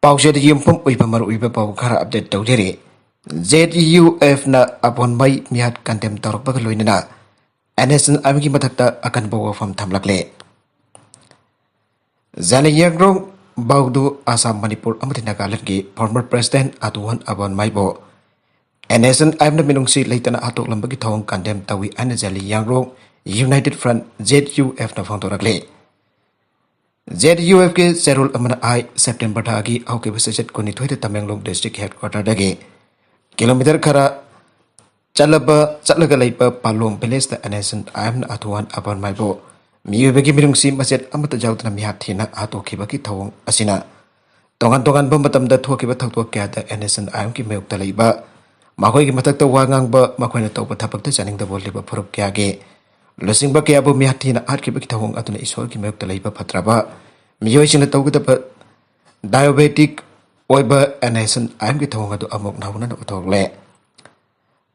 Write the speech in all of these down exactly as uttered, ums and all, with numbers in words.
ꯄꯥꯎꯆꯦꯗ ꯌꯨꯝꯐꯝ ꯑꯣꯏꯕ ꯃꯔꯨꯑꯣꯏꯕ ꯄꯥꯎ ꯈꯔ ꯑꯞꯗꯦꯠ ꯇꯧꯖꯔꯤ꯫ ꯖꯦ ꯌꯨ ꯑꯦꯐꯅ ꯑꯕꯣꯟꯃꯩ ꯃꯤꯍꯥꯠ ꯀꯟꯗꯦꯝ ꯇꯧꯔꯛꯄꯒ ꯂꯣꯏꯅꯅ ꯑꯦꯟ ꯑꯦꯁ ꯑꯦꯟ ꯑꯥꯏ ꯑꯦꯝꯒꯤ ꯃꯊꯛꯇ ꯑꯀꯟꯕ ꯋꯥꯐꯝ ꯊꯝꯂꯛꯂꯦ꯫ ꯖꯥꯂꯤꯌꯥꯡꯔꯣꯡ ꯕꯥꯎꯗꯨ ꯑꯁꯥꯝ, ꯃꯅꯤꯄꯨꯔ ꯑꯃꯗꯤ ꯅꯥꯒꯥꯂꯦꯟꯗꯒꯤ ꯐꯣꯔꯃꯔ ꯄ꯭ꯔꯦꯁꯤꯗꯦꯟꯠ ꯑꯗꯨꯋꯥꯟ ꯑꯕꯣꯟꯃꯩꯕꯨ ꯑꯦꯟ ꯑꯦꯁ ꯑꯦꯟ ꯑꯥꯏ ꯑꯦꯝꯅ ꯃꯤꯅꯨꯡꯁꯤ ꯂꯩꯇꯅ ꯍꯥꯠꯇꯣꯛꯂꯝꯕꯒꯤ ꯊꯧꯑꯣꯡ ꯀꯟꯗꯦꯝ ꯇꯧꯏ ꯍꯥꯏꯅ Zeliangrong united front, J U ꯑꯦꯐꯅ ꯐꯣꯡꯗꯣꯔꯛꯂꯤ꯫ ꯖꯦ ꯌꯨ ꯑꯦꯐꯀꯤ ꯆꯦꯔꯣꯜ ꯑꯃꯅ ꯍꯥꯏ, ꯁꯦꯞꯇꯦꯝꯕꯔ ꯊꯥꯒꯤ ꯍꯧꯈꯤꯕ ꯆꯩꯆꯠ ꯀꯨꯟꯅꯤꯊꯣꯏꯗ ꯇꯃꯦꯡꯂꯣꯡ ꯗꯤꯁꯇ꯭ꯔꯤꯛ ꯍꯦꯗꯀ꯭ꯋꯥꯇꯔꯗꯒꯤ ꯀꯤꯂꯣꯃꯤꯇꯔ ꯈꯔ ꯆꯠꯂꯕ, ꯆꯠꯂꯒ ꯂꯩꯕ ꯄꯥꯂꯣꯡ ꯚꯤꯂꯦꯖꯇ ꯑꯦꯟ ꯑꯦꯁ ꯑꯦꯟ ꯑꯥꯏ ꯑꯦꯝꯅ ꯑꯊꯨꯋꯥꯟ ꯑꯕꯣꯟꯃꯩꯕꯨ ꯃꯤꯑꯣꯏꯕꯒꯤ ꯃꯤꯅꯨꯡꯁꯤ ꯃꯆꯦꯠ ꯑꯃꯠꯇ ꯌꯥꯎꯗꯅ ꯃꯤꯍꯥꯠ ꯊꯤꯅ ꯍꯥꯠꯇꯣꯛꯈꯤꯕꯒꯤ ꯊꯧꯑꯣꯡ ꯑꯁꯤꯅ ꯇꯣꯉꯥꯟ ꯇꯣꯉꯥꯟꯕ ꯃꯇꯝꯗ ꯊꯣꯛꯈꯤꯕ ꯊꯧꯗꯣꯛ ꯀꯌꯥꯗ ꯑꯦꯟ ꯑꯦꯁ ꯑꯦꯟ ꯑꯥꯏ ꯑꯦꯝꯒꯤ ꯃꯥꯌꯣꯛꯇ ꯂꯩꯕ, ꯃꯈꯣꯏꯒꯤ ꯃꯊꯛꯇ ꯋꯥ ꯉꯥꯡꯕ, ꯃꯈꯣꯏꯅ ꯇꯧꯕ ꯊꯕꯛꯇ ꯆꯥꯅꯤꯡꯗꯕ ꯎꯠꯂꯤꯕ ꯐꯨꯔꯨꯞ ꯀꯌꯥꯒꯤ ꯂꯨꯆꯤꯡꯕ ꯀꯌꯥꯕꯨ ꯃꯤꯍꯥꯠ ꯊꯤꯅ ꯍꯥꯠꯈꯤꯕꯒꯤ ꯊꯧꯑꯣꯡ ꯑꯗꯨꯅ ꯏꯁꯣꯔꯒꯤ ꯃꯥꯌꯣꯛꯇ ꯂꯩꯕ ꯐꯠꯇ꯭ꯔꯕ ꯃꯤꯑꯣꯏꯁꯤꯡꯅ ꯇꯧꯒꯗꯕ ꯗꯥꯏꯑꯣꯕꯦꯇꯤꯛ ꯑꯣꯏꯕ ꯑꯦꯟ ꯑꯦꯁ ꯑꯦꯟ ꯑꯥꯏ ꯑꯦꯝꯒꯤ ꯊꯧꯑꯣꯡ ꯑꯗꯨ ꯑꯃꯨꯛ ꯅꯧꯅ ꯎꯠꯊꯣꯛꯂꯦ꯫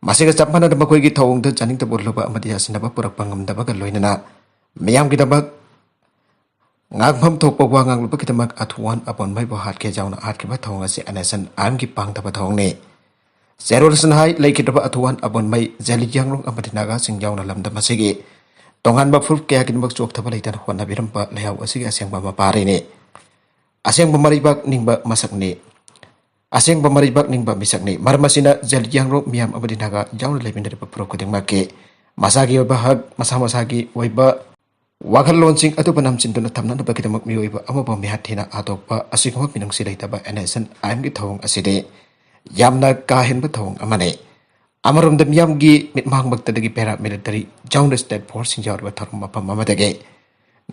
ꯃꯁꯤꯒ ꯆꯞ ꯃꯥꯟꯅꯅ ꯃꯈꯣꯏꯒꯤ ꯊꯧꯑꯣꯡꯗ ꯆꯥꯅꯤꯡꯗꯕ ꯎꯠꯂꯨꯕ ꯑꯃꯗꯤ ꯌꯥꯁꯤꯟꯅꯕ ꯄꯨꯔꯛꯄ ꯉꯝꯗꯕꯒ ꯂꯣꯏꯅꯅ ꯃꯤꯌꯥꯝꯒꯤꯗꯃꯛ ꯉꯥꯡꯐꯝ ꯊꯣꯛꯄ ꯋꯥ ꯉꯥꯡꯂꯨꯕꯒꯤꯗꯃꯛ ꯑꯊꯨꯋꯥꯟ ꯑꯕꯣꯟꯃꯩꯕꯨ ꯍꯥꯠꯀꯦ ꯌꯥꯎꯅ ꯍꯥꯠꯈꯤꯕ ꯊꯧꯑꯣꯡ ꯑꯁꯤ ꯑꯦꯟ ꯑꯦꯁ ꯑꯦꯟ ꯑꯥꯏ ꯑꯦꯝꯒꯤ ꯄꯥꯡꯗꯕ ꯊꯧꯑꯣꯡꯅꯤ꯫ ꯆꯦꯔꯣꯜꯁꯤꯡꯅ ꯍꯥꯏ, ꯂꯩꯈꯤꯗ꯭ꯔꯕ ꯑꯊꯨꯋꯥꯟ ꯑꯕꯣꯟꯃꯩ, ꯖꯦꯂꯤꯌꯥꯡꯔꯣꯡ ꯑꯃꯗꯤ ꯅꯥꯒꯥꯁꯤꯡ ꯌꯥꯎꯅ ꯂꯝꯗꯝ ꯑꯁꯤꯒꯤ ꯇꯣꯉꯥꯟꯕ ꯐꯨꯔꯨꯞ ꯀꯌꯥꯒꯤꯗꯃꯛ ꯆꯣꯛꯊꯕ ꯂꯩꯇꯅ ꯍꯣꯠꯅꯕꯤꯔꯝꯕ ꯂꯩꯍꯥꯎ ꯑꯁꯤꯒꯤ ꯑꯁꯦꯡꯕ ꯃꯄꯥꯔꯤꯅꯤ꯫ ꯑꯁꯦꯡꯕ ꯃꯔꯩꯕꯥꯛ ꯅꯤꯡꯕ ꯃꯁꯛꯅꯤ꯫ ꯑꯁꯦꯡꯕ ꯃꯔꯩꯕꯥꯛ ꯅꯤꯡꯕ ꯃꯤꯁꯛꯅꯤ꯫ ꯃꯔꯝ ꯑꯁꯤꯅ ꯖꯦꯂꯤꯌꯥꯡꯔꯣꯡ ꯃꯤꯌꯥꯝ ꯑꯃꯗꯤ ꯅꯥꯒꯥ ꯌꯥꯎꯅ ꯂꯩꯃꯤꯟꯅꯔꯤꯕ ꯐꯨꯔꯨꯞ ꯈꯨꯗꯤꯡꯃꯛꯀꯤ ꯃꯁꯥꯒꯤ ꯑꯣꯏꯕ ꯍꯛ, ꯃꯁꯥ ꯃꯁꯥꯒꯤ ꯑꯣꯏꯕ ꯋꯥꯈꯜꯂꯣꯟꯁꯤꯡ ꯑꯗꯨꯕꯨ ꯅꯝꯁꯤꯟꯗꯨꯅ ꯊꯝꯅꯅꯕꯒꯤꯗꯃꯛ ꯃꯤꯑꯣꯏꯕ ꯑꯃꯕꯨ ꯃꯤꯍꯥꯠ ꯊꯤꯅ ꯍꯥꯠꯇꯣꯛꯄ ꯑꯁꯤꯒꯨꯝꯕ ꯃꯤꯅꯨꯡꯁꯤ ꯂꯩꯇꯕ ꯑꯦꯟ ꯑꯦꯁ ꯑꯦꯟ ꯑꯥꯏ ꯑꯦꯝꯒꯤ ꯊꯧꯑꯣꯡ ꯑꯁꯤꯗꯤ ꯌꯥꯝꯅ ꯀꯥ ꯍꯦꯟꯕ ꯊꯧꯑꯣꯡ ꯑꯃꯅꯤ꯫ ꯑꯃꯔꯣꯝꯗ ꯃꯤꯌꯥꯝꯒꯤ ꯃꯤꯠꯃꯥꯡꯃꯛꯇꯗꯒꯤ ꯄꯦꯔꯥꯃꯤꯂꯤꯇꯔꯤ ꯌꯥꯎꯅ ꯁ꯭ꯇꯦꯠ ꯐꯣꯔꯁꯁꯤꯡ ꯌꯥꯎꯔꯤꯕ ꯊꯧꯔꯝ ꯃꯐꯝ ꯑꯃꯗꯒꯤ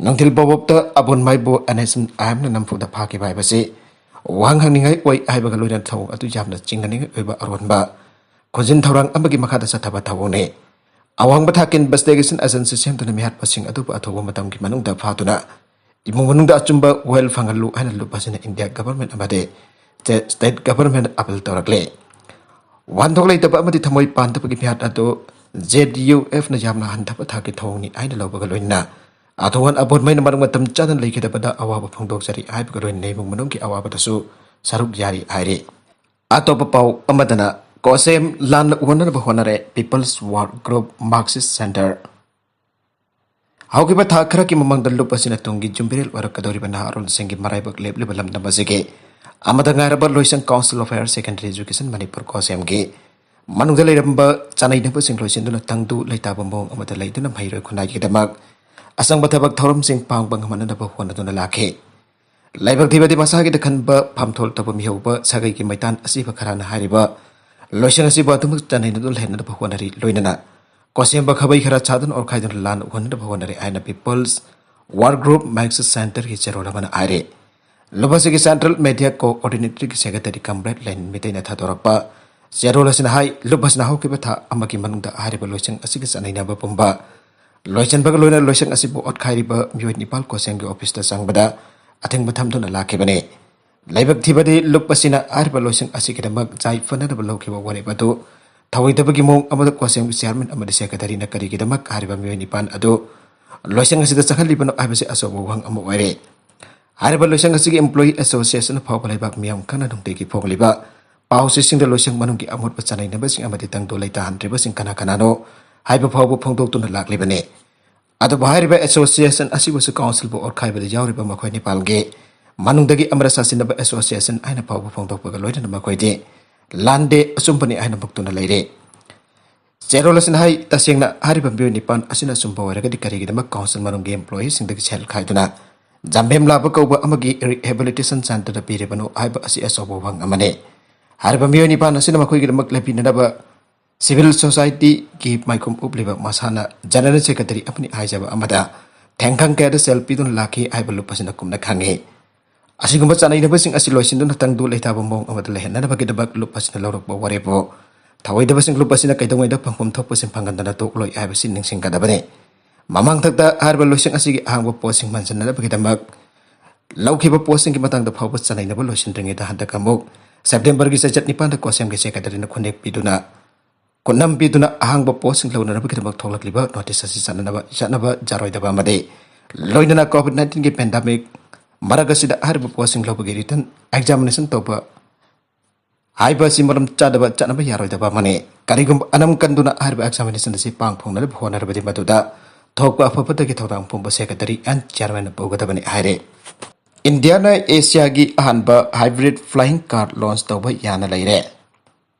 ꯅꯨꯡꯊꯤꯜ ꯐꯥꯎꯕꯇ ꯑꯕꯣꯟꯃꯩꯕꯨ ꯑꯦꯟ ꯑꯦꯁ ꯑꯦꯟ ꯑꯥꯏ ꯑꯦꯝꯅ ꯅꯝꯐꯨꯗ ꯐꯥꯈꯤꯕ ꯍꯥꯏꯕꯁꯤ ꯋꯥꯍꯪ ꯍꯪꯅꯤꯡꯉꯥꯏ ꯑꯣꯏ ꯍꯥꯏꯕꯒ ꯂꯣꯏꯅꯅ ꯊꯧꯑꯣꯡ ꯑꯗꯨ ꯌꯥꯝꯅ ꯆꯤꯡꯅꯅꯤꯡꯉꯥꯏ ꯑꯣꯏꯕ ꯑꯔꯣꯟꯕ ꯈꯣꯟꯖꯦꯜ ꯊꯧꯔꯥꯡ ꯑꯃꯒꯤ ꯃꯈꯥꯗ ꯆꯠꯊꯕ ꯊꯧꯑꯣꯡꯅꯤ꯫ ꯑꯋꯥꯡꯕ ꯊꯥꯛꯀꯤ ꯏꯟꯚꯦꯁꯇꯤꯒꯦꯁꯟ ꯑꯦꯖꯦꯟꯁꯤ ꯁꯦꯝꯗꯨꯅ ꯃꯤꯍꯥꯠꯄꯁꯤꯡ ꯑꯗꯨꯕꯨ ꯑꯊꯨꯕ ꯃꯇꯝꯒꯤ ꯃꯅꯨꯡꯗ ꯐꯥꯗꯨꯅ ꯏꯃꯨꯡ ꯃꯅꯨꯡꯗ ꯑꯆꯨꯝꯕ ꯋꯥꯌꯦꯜ ꯐꯪꯍꯜꯂꯨ ꯍꯥꯏꯅ ꯂꯨꯞ ꯑꯁꯤꯅ ꯏꯟꯗꯤꯌꯥ ꯒꯚꯔꯟꯃꯦꯟꯠ ꯑꯃꯗꯤ ꯁ꯭ꯇꯦꯠ ꯒꯚꯔꯟꯃꯦꯟꯠ ꯑꯥꯄꯤꯜ ꯇꯧꯔꯛꯂꯦ꯫ ꯋꯥꯍꯟꯊꯣꯛ ꯂꯩꯇꯕ ꯑꯃꯗꯤ ꯊꯃꯣꯏ ꯄꯥꯟꯗꯕꯒꯤ ꯃꯤꯍꯥꯠ ꯑꯗꯨ ꯖꯦ ꯌꯨ ꯑꯦꯐꯅ ꯌꯥꯝꯅ ꯍꯟꯊꯕ ꯊꯥꯛꯀꯤ ꯊꯧꯑꯣꯡꯅꯤ ꯍꯥꯏꯅ ꯂꯧꯕꯒ ꯂꯣꯏꯅꯅ ꯑꯊꯨꯋꯥꯟ ꯑꯕꯣꯟꯃꯩꯅ ꯃꯔꯝ ꯃꯇꯝ ꯆꯥꯅ ꯂꯩꯈꯤꯗꯕꯗ ꯑꯋꯥꯕ ꯐꯣꯡꯗꯣꯛꯆꯔꯤ ꯍꯥꯏꯕꯒ ꯂꯣꯏꯅꯅ ꯏꯃꯨꯡ ꯃꯅꯨꯡꯒꯤ ꯑꯋꯥꯕꯗꯁꯨ ꯁꯔꯨꯛ ꯌꯥꯔꯤ ꯍꯥꯏꯔꯤ꯫ ꯑꯇꯣꯞꯄ ꯄꯥꯎ ꯑꯃꯗꯅ, ꯀꯣꯁꯦꯝ ꯂꯥꯟ ꯎꯍꯟꯅꯕ ꯍꯣꯠꯅꯔꯦ People's Work Group Marxist Centre꯫ ꯍꯧꯈꯤꯕ ꯊꯥ ꯈꯔꯒꯤ ꯃꯃꯥꯡꯗ ꯂꯨꯞ ꯑꯁꯤꯅ ꯇꯨꯡꯒꯤ ꯌꯨꯝꯕꯤꯔꯦꯜ ꯑꯣꯏꯔꯛꯀꯗꯧꯔꯤꯕ ꯅꯍꯥꯔꯣꯜꯁꯤꯡꯒꯤ ꯃꯔꯥꯏꯕꯛ ꯂꯦꯞꯂꯤꯕ ꯂꯝꯗꯝ ꯑꯁꯤꯒꯤ ꯑꯃꯗ ꯉꯥꯏꯔꯕ ꯂꯣꯏꯁꯪ Council of Higher Secondary Education Manipur, ꯀꯣꯁꯦꯝꯒꯤ ꯃꯅꯨꯡꯗ ꯂꯩꯔꯝꯕ ꯆꯥꯅꯩꯅꯕꯁꯤꯡ ꯂꯣꯏꯁꯤꯟꯗꯨꯅ ꯇꯪꯗꯨ ꯂꯩꯇꯥꯕ ꯃꯑꯣꯡ ꯑꯃꯗ ꯂꯩꯗꯨꯅ ꯃꯍꯩꯔꯣꯏ ꯈꯨꯟꯅꯥꯏꯒꯤꯗꯃꯛ ꯑꯆꯪꯕ ꯊꯕꯛ ꯊꯧꯔꯝꯁꯤꯡ ꯄꯥꯡꯕ ꯉꯝꯍꯟꯅꯕ ꯍꯣꯠꯅꯗꯨꯅ ꯂꯥꯛꯈꯤ꯫ ꯂꯥꯏꯕꯛ ꯊꯤꯕꯗꯤ ꯃꯁꯥꯒꯤꯗ ꯈꯟꯕ ꯐꯝꯊꯣꯜ ꯇꯧꯕ ꯃꯤꯍꯧꯕ ꯁꯥꯒꯩꯒꯤ ꯃꯩꯇꯥꯟ ꯑꯁꯤꯕ ꯈꯔꯅ ꯍꯥꯏꯔꯤꯕ ꯂꯣꯏꯁꯪ ꯑꯁꯤꯕꯨ ꯑꯗꯨꯃꯛ ꯆꯥꯅꯩꯅꯗꯨꯅ ꯂꯩꯍꯟꯅꯕ ꯍꯣꯠꯅꯔꯤ꯫ ꯂꯣꯏꯅꯅ ꯀꯣꯁꯦꯝꯕ ꯈꯥꯕꯩ ꯈꯔ ꯁꯥꯗꯨꯅ ꯑꯣꯠꯈꯥꯏꯗꯨꯅ ꯂꯥꯟ ꯎꯍꯟꯅꯕ ꯍꯣꯠꯅꯔꯤ ꯍꯥꯏꯅ People's Work Group Marxist Centreꯒꯤ ꯆꯦꯔꯣꯜ ꯑꯃꯅ ꯍꯥꯏꯔꯤ꯫ ꯂꯨꯞ ꯑꯁꯤꯒꯤ Central Media Coordinatorꯒꯤ Secretary Comrade ꯂꯦꯅꯤꯟ ꯃꯤꯇꯩꯅ ꯊꯥꯗꯣꯔꯛꯄ ꯆꯦꯔꯣꯜ ꯑꯁꯤꯅ ꯍꯥꯏ, ꯂꯨꯞ ꯑꯁꯤꯅ ꯍꯧꯈꯤꯕ ꯊꯥ ꯑꯃꯒꯤ ꯃꯅꯨꯡꯗ ꯍꯥꯏꯔꯤꯕ ꯂꯣꯏꯁꯪ ꯑꯁꯤꯒ ꯆꯥꯅꯩꯅꯕ ꯄꯨꯝꯕ ꯂꯣꯏꯁꯤꯟꯕꯒ ꯂꯣꯏꯅꯅ ꯂꯣꯏꯁꯪ ꯑꯁꯤꯕꯨ ꯑꯣꯠꯈꯥꯏꯔꯤꯕ ꯃꯤꯑꯣꯏ ꯅꯤꯄꯥꯜ ꯀꯣꯁꯦꯝꯒꯤ ꯑꯣꯐꯤꯁꯇ ꯆꯪꯕꯗ ꯑꯊꯤꯡꯕ ꯊꯝꯗꯨꯅ ꯂꯥꯛꯈꯤꯕꯅꯤ꯫ ꯂꯥꯏꯕꯛ ꯊꯤꯕꯗꯤ ꯂꯨꯞ ꯑꯁꯤꯅ ꯍꯥꯏꯔꯤꯕ ꯂꯣꯏꯁꯪ ꯑꯁꯤꯒꯤꯗꯃꯛ ꯌꯥꯏꯐꯅꯅꯕ ꯂꯧꯈꯤꯕ ꯋꯥꯔꯦꯞ ꯑꯗꯨ ꯊꯧꯑꯣꯏꯗꯕꯒꯤ ꯃꯑꯣꯡ ꯑꯃꯗ ꯀꯣꯁꯦꯝꯒꯤ chairman ꯑꯃꯗꯤ secretaryꯅ ꯀꯔꯤꯒꯤꯗꯃꯛ ꯍꯥꯏꯔꯤꯕ ꯃꯤꯑꯣꯏ ꯅꯤꯄꯥꯜ ꯑꯗꯨ ꯂꯣꯏꯁꯪ ꯑꯁꯤꯗ ꯆꯪꯍꯜꯂꯤꯕꯅꯣ ꯍꯥꯏꯕꯁꯤ ꯑꯆꯧꯕ ꯋꯥꯍꯪ ꯑꯃ ꯑꯣꯏꯔꯦ꯫ ꯍꯥꯏꯔꯤꯕ ꯂꯣꯏꯁꯪ ꯑꯁꯤꯒꯤ Employee Association ꯐꯥꯎꯕ ꯂꯩꯕꯥꯛ ꯃꯤꯌꯥꯝ ꯈꯪꯅ ꯅꯨꯡꯇꯤꯒꯤ ꯐꯣꯡꯂꯤꯕ ꯄꯥꯎ ꯆꯦꯁꯤꯡꯗ ꯂꯣꯏꯁꯪ ꯃꯅꯨꯡꯒꯤ ꯑꯃꯣꯠꯄ ꯆꯥꯅꯩꯅꯕꯁꯤꯡ ꯑꯃꯗꯤ ꯇꯪꯗꯨ ꯂꯩꯇꯥꯍꯟꯗ꯭ꯔꯤꯕꯁꯤꯡ ꯀꯅꯥ ꯀꯅꯥꯅꯣ ꯍꯥꯏꯕ ꯐꯥꯎꯕ ꯐꯣꯡꯗꯣꯛꯇꯨꯅ ꯂꯥꯛꯂꯤꯕꯅꯤ꯫ ꯑꯗꯨꯕꯨ ꯍꯥꯏꯔꯤꯕ association ꯑꯁꯤꯕꯨꯁꯨ councilꯕꯨ ꯑꯣꯠꯈꯥꯏꯕꯗ ꯌꯥꯎꯔꯤꯕ ꯃꯈꯣꯏ ꯅꯤꯄꯥꯜꯒꯤ ꯃꯅꯨꯡꯗꯒꯤ ꯑꯃꯔ ꯁꯥꯁꯤꯟꯅꯕ association ꯍꯥꯏꯅ ꯐꯥꯎꯕ ꯐꯣꯡꯗꯣꯛꯄꯒ ꯂꯣꯏꯅꯅ ꯃꯈꯣꯏꯗꯤ ꯂꯥꯟꯗꯦ, ꯑꯆꯨꯝꯕꯅꯤ ꯍꯥꯏꯅ ꯃꯨꯛꯇꯨꯅ ꯂꯩꯔꯦ꯫ ꯆꯦꯔꯣꯜ ꯑꯁꯤꯅ ꯍꯥꯏ, ꯇꯁꯦꯡꯅ ꯍꯥꯏꯔꯤꯕ ꯃꯤꯑꯣꯏ ꯅꯤꯄꯥꯜ ꯑꯁꯤꯅ ꯑꯆꯨꯝꯕ ꯑꯣꯏꯔꯒꯗꯤ ꯀꯔꯤꯒꯤꯗꯃꯛ council ꯃꯅꯨꯡꯒꯤ employeeꯁꯤꯡꯗꯒꯤ ꯁꯦꯜ ꯈꯥꯏꯗꯨꯅ ꯖꯥꯝꯕꯦꯝ ꯂꯥꯕ ꯀꯧꯕ ꯑꯃꯒꯤ rehabilitation centreꯗ ꯄꯤꯔꯤꯕꯅꯣ ꯍꯥꯏꯕ ꯑꯁꯤ ꯑꯆꯧꯕ ꯋꯥꯍꯪ ꯑꯃꯅꯤ꯫ ꯍꯥꯏꯔꯤꯕ ꯃꯤꯑꯣꯏ ꯅꯤꯄꯥꯜ ꯑꯁꯤꯅ ꯃꯈꯣꯏꯒꯤꯗꯃꯛ ꯂꯩꯕꯤꯅꯅꯕ civil societyꯒꯤ ꯃꯥꯏꯈꯨꯝ ꯎꯞꯂꯤꯕ ꯃꯁꯥꯅ general secretary ꯑꯃꯅꯤ ꯍꯥꯏꯖꯕ ꯑꯃꯗ ꯊꯦꯡꯈꯪ ꯀꯌꯥꯗ ꯁꯦꯜ ꯄꯤꯗꯨꯅ ꯂꯥꯛꯈꯤ ꯍꯥꯏꯕ ꯂꯨꯞ ꯑꯁꯤꯅ ꯀꯨꯞꯅ ꯈꯪꯉꯤ꯫ ꯑꯁꯤꯒꯨꯝꯕ ꯆꯥꯅꯩꯅꯕꯁꯤꯡ ꯑꯁꯤ ꯂꯣꯏꯁꯤꯟꯗꯨꯅ ꯇꯪꯗꯨ ꯂꯩꯇꯥꯕ ꯃꯑꯣꯡ ꯑꯃꯗ ꯂꯩꯍꯟꯅꯅꯕꯒꯤꯗꯃꯛ ꯂꯨꯞ ꯑꯁꯤꯅ ꯂꯧꯔꯛꯄ ꯋꯥꯔꯦꯞꯄꯨ ꯊꯧꯑꯣꯏꯗꯕꯁꯤꯡ ꯂꯨꯞ ꯑꯁꯤꯅ ꯀꯩꯗꯧꯉꯩꯗ ꯐꯪꯐꯝ ꯊꯣꯛꯄꯁꯤꯡ ꯐꯪꯍꯟꯗꯅ ꯇꯣꯛꯂꯣꯏ ꯍꯥꯏꯕꯁꯤ ꯅꯤꯡꯁꯤꯡꯒꯗꯕꯅꯤ꯫ ꯃꯃꯥꯡꯊꯛꯇ ꯍꯥꯏꯔꯤꯕ ꯂꯣꯏꯁꯪ ꯑꯁꯤꯒꯤ ꯑꯍꯥꯡꯕ ꯄꯣꯠꯁꯤꯡ ꯃꯟꯁꯤꯟꯅꯅꯕꯒꯤꯗꯃꯛ ꯂꯧꯈꯤꯕ ꯄꯣꯠꯁꯤꯡꯒꯤ ꯃꯇꯥꯡꯗ ꯐꯥꯎꯕ ꯆꯥꯅꯩꯅꯕ ꯂꯣꯏꯁꯤꯟꯗ꯭ꯔꯤꯉꯩꯗ ꯍꯟꯗꯛ ꯑꯃꯨꯛ Septemberꯒꯤ ꯆꯩꯆꯠ ꯅꯤꯄꯥꯟꯗ ꯀꯣꯁꯦꯝꯒꯤ secretaryꯅ ꯈꯨꯟꯅꯦꯛ ꯄꯤꯗꯨꯅ, ꯈꯨꯠꯅꯝ ꯄꯤꯗꯨꯅ ꯑꯍꯥꯡꯕ ꯄꯣꯠꯁꯤꯡ ꯂꯧꯅꯅꯕꯒꯤꯗꯃꯛ ꯊꯣꯛꯂꯛꯂꯤꯕ notice ꯑꯁꯤ ꯆꯠꯅꯅꯕ, ꯆꯠꯅꯕ ꯌꯥꯔꯣꯏꯗꯕ ꯑꯃꯗꯤ ꯂꯣꯏꯅꯅ COVID nineteenꯒꯤ pandemic ꯃꯔꯛ ꯑꯁꯤꯗ ꯍꯥꯏꯔꯤꯕ ꯄꯣꯠꯁꯤꯡ ꯂꯧꯕꯒꯤ written examination ꯇꯧꯕ ꯍꯥꯏꯕ ꯑꯁꯤ ꯃꯔꯝ ꯆꯥꯗꯕ, ꯆꯠꯅꯕ ꯌꯥꯔꯣꯏꯗꯕ ꯑꯃꯅꯤ꯫ ꯀꯔꯤꯒꯨꯝꯕ ꯑꯅꯝ ꯀꯟꯗꯨꯅ ꯍꯥꯏꯔꯤꯕ examination ꯑꯁꯤ ꯄꯥꯡ ꯐꯣꯡꯅꯅꯕ ꯍꯣꯠꯅꯔꯕꯗꯤ ꯃꯗꯨꯗ ꯊꯣꯛꯄ ꯑꯐꯕꯗꯒꯤ ꯊꯧꯗꯥꯡ ꯄꯨꯝꯕ Secretary and Chairman ꯄꯨꯒꯗꯕꯅꯤ ꯍꯥꯏꯔꯦ꯫ ꯏꯟꯗꯤꯌꯥꯅ ꯑꯦꯁꯤꯌꯥꯒꯤ ꯑꯍꯥꯟꯕ hybrid flying car launch ꯇꯧꯕ ꯌꯥꯅ ꯂꯩꯔꯦ꯫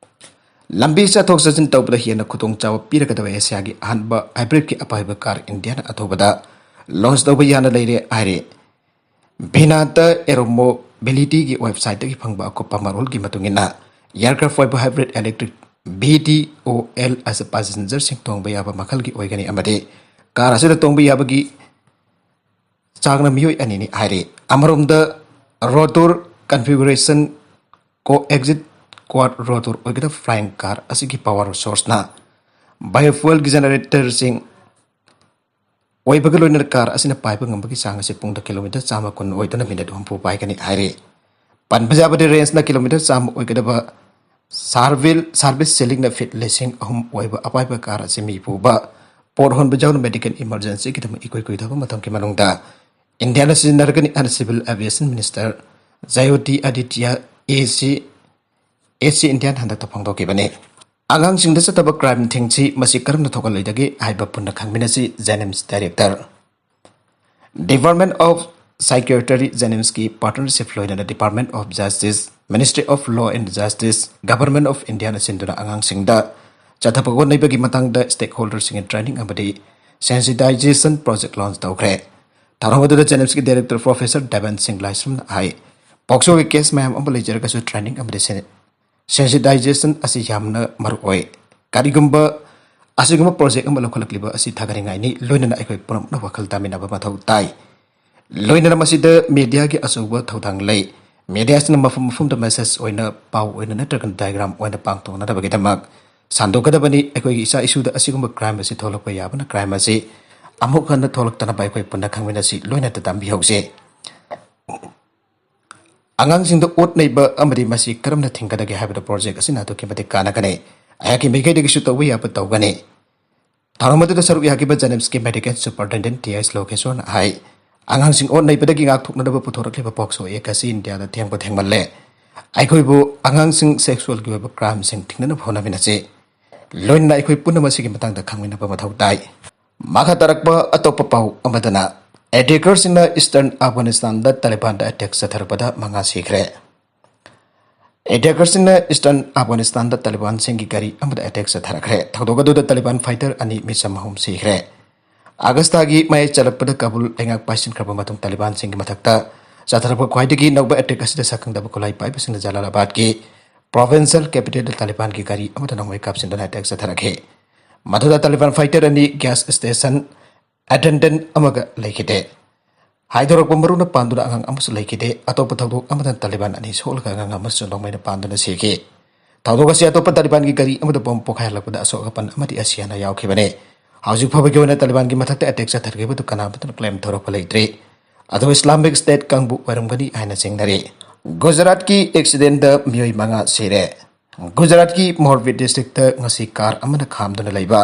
ꯂꯝꯕꯤ ꯆꯠꯊꯣꯛ ꯆꯠꯁꯤꯟ ꯇꯧꯕꯗ ꯍꯦꯟꯅ ꯈꯨꯗꯣꯡꯆꯥꯕ ꯄꯤꯔꯒꯗꯕ ꯑꯦꯁꯤꯌꯥꯒꯤ ꯑꯍꯥꯟꯕ hybridꯀꯤ ꯑꯄꯥꯏꯕ car ꯏꯟꯗꯤꯌꯥꯅ ꯑꯊꯨꯕꯗ launch ꯇꯧꯕ ꯌꯥꯅ ꯂꯩꯔꯦ ꯍꯥꯏꯔꯦ꯫ ꯚꯤꯅꯥꯇ Aero Mobilityꯒꯤ websiteꯇꯒꯤ ꯐꯪꯕ ꯑꯀꯨꯞꯄ ꯃꯔꯣꯜꯒꯤ ꯃꯇꯨꯡ ꯏꯟꯅ, aircraft ꯑꯣꯏꯕ hybrid electric VTOL ꯑꯁꯤ passengerꯁꯤꯡ ꯇꯣꯡꯕ ꯌꯥꯕ ꯃꯈꯜꯒꯤ ꯑꯣꯏꯒꯅꯤ ꯑꯃꯗꯤ car ꯑꯁꯤꯗ ꯇꯣꯡꯕ ꯌꯥꯕꯒꯤ ꯆꯥꯡꯅ ꯃꯤꯑꯣꯏ ꯑꯅꯤꯅꯤ ꯍꯥꯏꯔꯤ꯫ ꯑꯃꯔꯣꯝꯗ, rotor configuration co-exit quad rotor ꯑꯣꯏꯒꯗꯕ flying car ꯑꯁꯤꯒꯤ power sourceꯅ biofuelꯒꯤ generatorꯁꯤꯡ ꯑꯣꯏꯕꯒ ꯂꯣꯏꯅꯅ car ꯑꯁꯤꯅ ꯄꯥꯏꯕ ꯉꯝꯕꯒꯤ ꯆꯥꯡ ꯑꯁꯤ ꯄꯨꯡꯗ kilometre ꯆꯥꯝꯃ ꯀꯨꯟ ꯑꯣꯏꯗꯨꯅ minute ꯍꯨꯝꯐꯨ ꯄꯥꯏꯒꯅꯤ ꯍꯥꯏꯔꯤ꯫ ꯄꯟꯕ ꯌꯥꯕꯗꯤ, rangeꯅ kilometre ꯆꯥꯝꯃ ꯑꯣꯏꯒꯗꯕ ꯁꯥꯔꯚꯤꯜ, service ceilingꯅ feet ꯂꯤꯁꯤꯡ ꯑꯍꯨꯝ ꯑꯣꯏꯕ ꯑꯄꯥꯏꯕ car ꯑꯁꯤ ꯃꯤ ꯄꯨꯕ, ꯄꯣꯠ ꯍꯣꯟꯕ ꯌꯥꯎꯅ medical emergencyꯒꯤꯗꯃꯛ ꯏꯀꯨꯏ ꯀꯨꯏꯗꯕ ꯃꯇꯝꯒꯤ ꯃꯅꯨꯡꯗ ꯏꯟꯗꯤꯌꯥꯅ ꯁꯤꯖꯤꯟꯅꯔꯒꯅꯤ ꯍꯥꯏꯅ Civil Aviation Minister Jyoti Aditya AC, AC Indian ꯍꯟꯗꯛꯇ ꯐꯣꯡꯗꯣꯛꯈꯤꯕꯅꯤ꯫ ꯑꯉꯥꯡꯁꯤꯡꯗ ꯆꯠꯇꯕ crime ꯊꯤꯡꯁꯤ, ꯃꯁꯤ ꯀꯔꯝꯅ ꯊꯣꯛꯍꯜꯂꯣꯏꯗꯒꯦ ꯍꯥꯏꯕ ꯄꯨꯟꯅ ꯈꯪꯃꯤꯟꯅꯁꯤ꯫ JNIMS Director, Department of Psychiatry, JNIMSꯀꯤ partnership ꯂꯣꯏꯅꯅ Department of Justice, Ministry of Law and Justice, Government of Indiaꯅ ꯁꯤꯟꯗꯨꯅ ꯑꯉꯥꯡꯁꯤꯡꯗ ꯆꯠꯊꯕ ꯍꯣꯠꯅꯕꯒꯤ ꯃꯇꯥꯡꯗ stakeholderꯁꯤꯡꯒꯤ training ꯑꯃꯗꯤ sensitization project launch ꯇꯧꯈ꯭ꯔꯦ꯫ ꯊꯧꯔꯝ ꯑꯗꯨꯗ JNIMSꯀꯤ Director Professor ꯗꯦꯕꯟ ꯁꯤꯡ ꯂꯥꯏꯁ꯭ꯔꯝꯅ ꯍꯥꯏ, POCSOꯒꯤ case ꯃꯌꯥꯝ ꯑꯃ ꯂꯩꯖꯔꯒꯁꯨ training ꯑꯃꯗꯤ sen-, sensitization ꯑꯁꯤ ꯌꯥꯝꯅ ꯃꯔꯨ ꯑꯣꯏ꯫ ꯀꯔꯤꯒꯨꯝꯕ ꯑꯁꯤꯒꯨꯝꯕ project ꯑꯃ ꯂꯧꯈꯠꯂꯛꯂꯤꯕ ꯑꯁꯤ ꯊꯥꯒꯠꯅꯤꯡꯉꯥꯏꯅꯤ, ꯂꯣꯏꯅꯅ ꯑꯩꯈꯣꯏ ꯄꯨꯝꯅꯃꯛꯅ ꯋꯥꯈꯜ ꯇꯥꯃꯤꯟꯅꯕ ꯃꯊꯧ ꯇꯥꯏ꯫ ꯂꯣꯏꯅꯅ ꯃꯁꯤꯗ mediaꯒꯤ ꯑꯆꯧꯕ ꯊꯧꯗꯥꯡ ꯂꯩ꯫ Mediaꯁꯤꯅ ꯃꯐꯝ ꯃꯐꯝꯗ message ꯑꯣꯏꯅ, ꯄꯥꯎ ꯑꯣꯏꯅ ꯅꯠꯇ꯭ꯔꯒ diagram ꯑꯣꯏꯅ ꯄꯥꯡꯊꯣꯛꯅꯅꯕꯒꯤꯗꯃꯛ ꯁꯟꯗꯣꯛꯀꯗꯕꯅꯤ꯫ ꯑꯩꯈꯣꯏꯒꯤ ꯏꯆꯥ ꯏꯁꯨꯗ ꯑꯁꯤꯒꯨꯝꯕ crime ꯑꯁꯤ ꯊꯣꯛꯂꯛꯄ ꯌꯥꯕꯅ crime ꯑꯁꯤ ꯑꯃꯨꯛ ꯍꯟꯅ ꯊꯣꯛꯂꯛꯇꯅꯕ ꯑꯩꯈꯣꯏ ꯄꯨꯟꯅ ꯈꯪꯃꯤꯟꯅꯁꯤ, ꯂꯣꯏꯅ ꯇꯝꯕꯤꯍꯧꯁꯤ꯫ ꯑꯉꯥꯡꯁꯤꯡꯗ ꯑꯣꯠ ꯅꯩꯕ ꯑꯃꯗꯤ ꯃꯁꯤ ꯀꯔꯝꯅ ꯊꯤꯡꯒꯗꯒꯦ ꯍꯥꯏꯕꯗ project ꯑꯁꯤꯅ ꯑꯗꯨꯛꯀꯤ ꯃꯇꯤꯛ ꯀꯥꯟꯅꯒꯅꯤ꯫ ꯑꯩꯍꯥꯛꯀꯤ ꯃꯥꯏꯀꯩꯗꯒꯤꯁꯨ ꯇꯧꯕ ꯌꯥꯕ ꯇꯧꯒꯅꯤ꯫ ꯊꯧꯔꯝ ꯑꯗꯨꯗ ꯁꯔꯨꯛ ꯌꯥꯈꯤꯕ JNIMSꯀꯤ Medical Superintendent ꯇꯤ ꯑꯩꯆ ꯂꯣꯀꯦꯁꯣꯔꯅ ꯍꯥꯏ, ꯑꯉꯥꯡꯁꯤꯡ ꯑꯣꯠ ꯅꯩꯕꯗꯒꯤ ꯉꯥꯛꯊꯣꯛꯅꯅꯕ ꯄꯨꯊꯣꯔꯛꯂꯤꯕ ꯄꯣꯛꯁꯣ ꯑꯦꯛ ꯑꯁꯤ ꯏꯟꯗꯤꯌꯥꯗ ꯊꯦꯡꯕ ꯊꯦꯡꯃꯜꯂꯦ꯫ ꯑꯩꯈꯣꯏꯕꯨ ꯑꯉꯥꯡꯁꯤꯡ ꯁꯦꯛꯁꯨꯑꯦꯜꯒꯤ ꯑꯣꯏꯕ ꯀ꯭ꯔꯥꯏꯝꯁꯤꯡ ꯊꯤꯡꯅꯅꯕ ꯍꯣꯠꯅꯃꯤꯟꯅꯁꯤ꯫ ꯂꯣꯏꯅꯅ ꯑꯩꯈꯣꯏ ꯄꯨꯝꯅꯃꯛ ꯑꯁꯤꯒꯤ ꯃꯇꯥꯡꯗ ꯈꯪꯃꯤꯟꯅꯕ ꯃꯊꯧ ꯇꯥꯏ꯫ ꯃꯈꯥ ꯇꯥꯔꯛꯄ ꯑꯇꯣꯞꯄ ꯄꯥꯎ ꯑꯃꯗꯅ, ꯑꯦꯇꯦꯀꯔꯁꯤꯡꯅ ꯏꯁꯇꯔꯟ ꯑꯐꯒꯥꯅꯤꯁꯇꯥꯟꯗ ꯇꯥꯂꯤꯕꯥꯟꯗ ꯑꯦꯇꯦꯛ ꯆꯠꯊꯔꯛꯄꯗ ꯃꯉꯥ ꯁꯤꯈ꯭ꯔꯦ꯫ ꯑꯦꯇꯦꯀꯔꯁꯤꯡꯅ ꯏꯁꯇꯔꯟ ꯑꯐꯒꯥꯅꯤꯁꯇꯥꯟꯗ ꯇꯥꯂꯤꯕꯥꯟꯁꯤꯡꯒꯤ ꯒꯥꯔꯤ ꯑꯃꯗ ꯑꯦꯇꯦꯛ ꯆꯠꯊꯔꯛꯈ꯭ꯔꯦ꯫ ꯊꯧꯗꯣꯛ ꯑꯗꯨꯗ ꯇꯥꯂꯤꯕꯥꯟ ꯐꯥꯏꯇꯔ ꯑꯅꯤ ꯃꯤꯆꯝ ꯑꯍꯨꯝ ꯁꯤꯈ꯭ꯔꯦ꯫ ꯑꯥꯒꯁꯇꯥꯒꯤ ꯃꯌꯥꯏ ꯆꯜꯂꯛꯄꯗ ꯀꯥꯕꯨꯜ ꯂꯩꯉꯥꯛ ꯄꯥꯏꯁꯤꯟꯈ꯭ꯔꯕ ꯃꯇꯨꯡ ꯇꯥꯂꯤꯕꯥꯟꯁꯤꯡꯒꯤ ꯃꯊꯛꯇ ꯆꯠꯊꯔꯛꯄ ꯈ꯭ꯋꯥꯏꯗꯒꯤ ꯅꯧꯕ ꯑꯦꯇꯦꯛ ꯑꯁꯤꯗ ꯁꯛꯈꯪꯗꯕ ꯈꯨꯠꯂꯥꯏ ꯄꯥꯏꯕꯁꯤꯡꯅ ꯖꯂꯥꯂꯥꯕꯥꯗꯀꯤ ꯄ꯭ꯔꯣꯚꯤꯟꯁꯤꯌꯦꯜ ꯀꯦꯄꯤꯇꯦꯜꯗ ꯇꯥꯂꯤꯕꯥꯟꯒꯤ ꯒꯥꯔꯤ ꯑꯃꯗ ꯅꯣꯡꯃꯩ ꯀꯥꯞꯁꯤꯟꯗꯨꯅ ꯑꯦꯇꯦꯛ ꯆꯠꯊꯔꯛꯈꯤ꯫ ꯃꯗꯨꯗ ꯇꯥꯂꯤꯕꯥꯟ ꯐꯥꯏꯇꯔ ꯑꯅꯤ, ꯒ꯭ꯌꯥꯁ ꯁ꯭ꯇꯦꯁꯟ ꯑꯦꯇꯦꯟꯗꯦꯟꯠ ꯑꯃꯒ ꯂꯩꯈꯤꯗꯦ꯫ ꯍꯥꯏꯗꯣꯔꯛꯄ ꯃꯔꯨꯅ ꯄꯥꯟꯗꯨꯅ ꯑꯉꯥꯡ ꯑꯃꯁꯨ ꯂꯩꯈꯤꯗꯦ꯫ ꯑꯇꯣꯞꯄ ꯊꯧꯗꯣꯛ ꯑꯃꯗ ꯇꯥꯂꯤꯕꯥꯟ ꯑꯅꯤ ꯁꯣꯛꯂꯒ ꯑꯉꯥꯡ ꯑꯃꯁꯨ ꯅꯣꯡꯃꯩꯅ ꯄꯥꯟꯗꯨꯅ ꯁꯤꯈꯤ꯫ ꯊꯧꯗꯣꯛ ꯑꯁꯤ ꯑꯇꯣꯞꯄ ꯇꯥꯂꯤꯕꯥꯟꯒꯤ ꯒꯥꯔꯤ ꯑꯃꯗ ꯕꯣꯝ ꯄꯣꯈꯥꯏꯍꯜꯂꯛꯄꯗ ꯑꯁꯣꯛ ꯑꯄꯟ ꯑꯃꯗꯤ ꯑꯁꯤ ꯑꯅꯥ ꯌꯥꯎꯈꯤꯕꯅꯤ꯫ ꯍꯧꯖꯤꯛ ꯐꯥꯎꯕꯒꯤ ꯑꯣꯏꯅ ꯇꯥꯂꯤꯕꯥꯟꯒꯤ ꯃꯊꯛꯇ ꯑꯦꯇꯦꯛ ꯆꯠꯊꯔꯤꯕꯗꯨ ꯀꯅꯥꯃꯠꯇꯅ ꯀ꯭ꯂꯦꯝ ꯇꯧꯔꯛꯄ ꯂꯩꯇ꯭ꯔꯤ꯫ ꯑꯗꯨ ꯏꯁꯂꯥꯃꯤꯛ ꯁ꯭ꯇꯦꯠ ꯀꯥꯡꯕꯨ ꯑꯣꯏꯔꯝꯒꯅꯤ ꯍꯥꯏꯅ ꯆꯤꯡꯅꯔꯤ꯫ ꯒꯨꯖꯔꯥꯠꯀꯤ ꯑꯦꯛꯁꯤꯗꯦꯟꯗ ꯃꯤꯑꯣꯏ ꯃꯉꯥ ꯁꯤꯔꯦ꯫ ꯒꯨꯖꯔꯥꯠꯀꯤ ꯃꯣꯔꯕꯤ ꯗꯤꯁꯇ꯭ꯔꯤꯛꯇ ꯉꯁꯤ ꯀꯥꯔ ꯑꯃꯅ ꯈꯥꯝꯗꯨꯅ ꯂꯩꯕ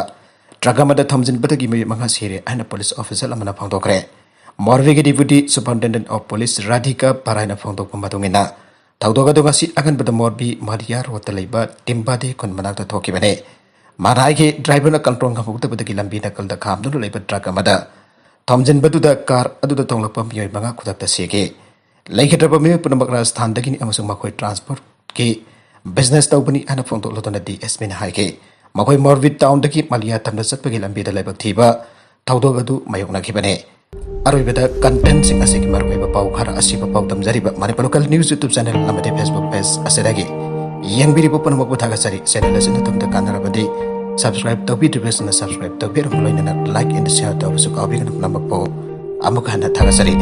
ꯇ꯭ꯔꯛ ꯑꯃꯗ ꯊꯣꯝꯖꯤꯟꯕꯗꯒꯤ ꯃꯤꯑꯣꯏ ꯃꯉꯥ ꯁꯤꯔꯦ ꯍꯥꯏꯅ ꯄꯨꯂꯤꯁ ꯑꯣꯐꯤꯁꯤꯌꯦꯜ ꯑꯃꯅ ꯐꯣꯡꯗꯣꯛꯈ꯭ꯔꯦ꯫ ꯃꯣꯔꯕꯤꯒꯤ deputy superintendent of police Radhika ꯄꯥꯔꯥꯏꯅ ꯐꯣꯡꯗꯣꯛꯄ ꯃꯇꯨꯡ ꯏꯟꯅ, ꯊꯧꯗꯣꯛ ꯑꯗꯨ ꯉꯁꯤ ꯑꯉꯟꯕꯗ ꯃꯣꯔꯕꯤ ꯃꯥꯂꯤꯌꯥ ꯔꯣꯗꯇ ꯂꯩꯕ ꯇꯤꯝꯕꯥꯗꯦ ꯈꯨꯟ ꯃꯅꯥꯛꯇ ꯊꯣꯛꯈꯤꯕꯅꯤ꯫ ꯃꯥꯅ ꯍꯥꯏꯈꯤ, ꯗ꯭ꯔꯥꯏꯚꯔꯅ ꯀꯟꯇ꯭ꯔꯣꯜ ꯉꯝꯍꯧꯗꯕꯗꯒꯤ ꯂꯝꯕꯤ ꯅꯥꯀꯜꯗ ꯈꯥꯝꯗꯨꯅ ꯂꯩꯕ ꯇ꯭ꯔꯛ ꯑꯃꯗ ꯊꯣꯝꯖꯤꯟꯕꯗꯨꯗ ꯀꯥꯔ ꯑꯗꯨꯗ ꯇꯣꯡꯂꯛꯄ ꯃꯤꯑꯣꯏ ꯃꯉꯥ ꯈꯨꯗꯛꯇ ꯁꯤꯈꯤ꯫ ꯂꯩꯈꯤꯗ꯭ꯔꯕ ꯃꯤꯑꯣꯏ ꯄꯨꯝꯅꯃꯛ ꯔꯥꯖꯁꯊꯥꯟꯗꯒꯤꯅꯤ ꯑꯃꯁꯨꯡ ꯃꯈꯣꯏ ꯇ꯭ꯔꯥꯟꯁꯄꯣꯔꯠꯀꯤ ꯕꯤꯖꯤꯅꯦꯁ ꯇꯧꯕꯅꯤ ꯍꯥꯏꯅ ꯐꯣꯡꯗꯣꯛꯂꯗꯨꯅ ꯗꯤ ꯑꯦꯁ ꯄꯤꯅ ꯍꯥꯏꯈꯤ꯫ ꯃꯈꯣꯏ ꯃꯣꯔꯕꯤ ꯇꯥꯎꯟꯗꯒꯤ ꯃꯥꯂꯤꯌꯥ ꯇꯝꯅ ꯆꯠꯄꯒꯤ ꯂꯝꯕꯤꯗ ꯂꯥꯏꯕꯛ ꯊꯤꯕ ꯊꯧꯗꯣꯛ ꯑꯗꯨ ꯃꯥꯌꯣꯛꯅꯈꯤꯕꯅꯤ꯫ ꯑꯔꯣꯏꯕꯗ ꯀꯟꯇꯦꯟꯠꯁꯤꯡ ꯑꯁꯤꯒꯤ ꯃꯔꯨꯑꯣꯏꯕ ꯄꯥꯎ ꯈꯔ ꯑꯁꯤꯕ ꯄꯥꯎꯗꯝꯖꯔꯤꯕ Manipur local news YouTube channel ꯑꯃꯗꯤ ꯐꯦꯁꯕꯨꯛ ꯄꯦꯖ ꯑꯁꯤꯗꯒꯤ ꯌꯦꯡꯕꯤꯔꯤꯕ ꯄꯨꯝꯅꯃꯛꯄꯨ ꯊꯥꯒꯠꯆꯔꯤ꯫ ꯆꯦꯅꯦꯜ ꯑꯁꯤ ꯅꯇꯣꯝꯇ ꯀꯥꯟꯅꯔꯕꯗꯤ ꯁꯕꯁꯀ꯭ꯔꯥꯏꯕ ꯇꯧꯕꯤꯗ꯭ꯔꯤꯕꯁꯤꯡꯅ ꯁꯕꯁꯀ꯭ꯔꯥꯏꯕ ꯇꯧꯕꯤꯔꯕ, ꯂꯣꯏꯅꯅ ꯂꯥꯏꯛ ꯑꯦꯟ ꯁꯤꯌꯔ ꯇꯧꯕꯁꯨ ꯀꯥꯎꯕꯤꯒꯅꯨ꯫ ꯄꯨꯝꯅꯃꯛꯄꯨ ꯑꯃꯨꯛ ꯍꯟꯅ ꯊꯥꯒꯠꯆꯔꯤ꯫